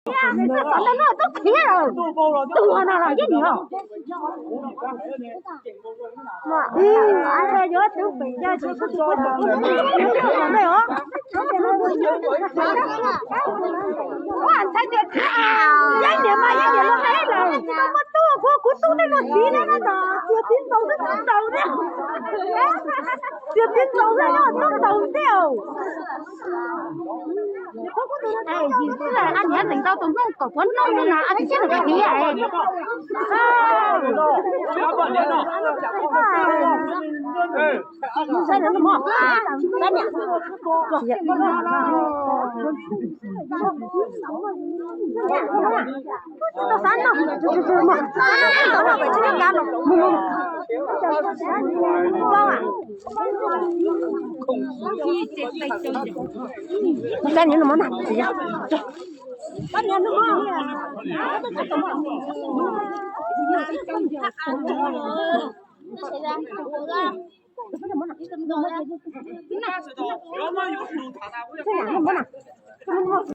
Xov ntawm no tub khiav lawm, tuag no los yeej niam. Yuav tub pem yog tsis kuv tub os. Yeej niam mas yeej niam los hais lawm, tsis tau muaj tub, kuv kuv tub tej luag txiv na no ntag, txiv txiv ntxaus xwb tub ntxaus thiab, txiv txiv ntxaus xwb tub ntxaus thiab. Ab niam teem tau tus Hmoob kaum puav hnub no ab tsis tau tus txiv.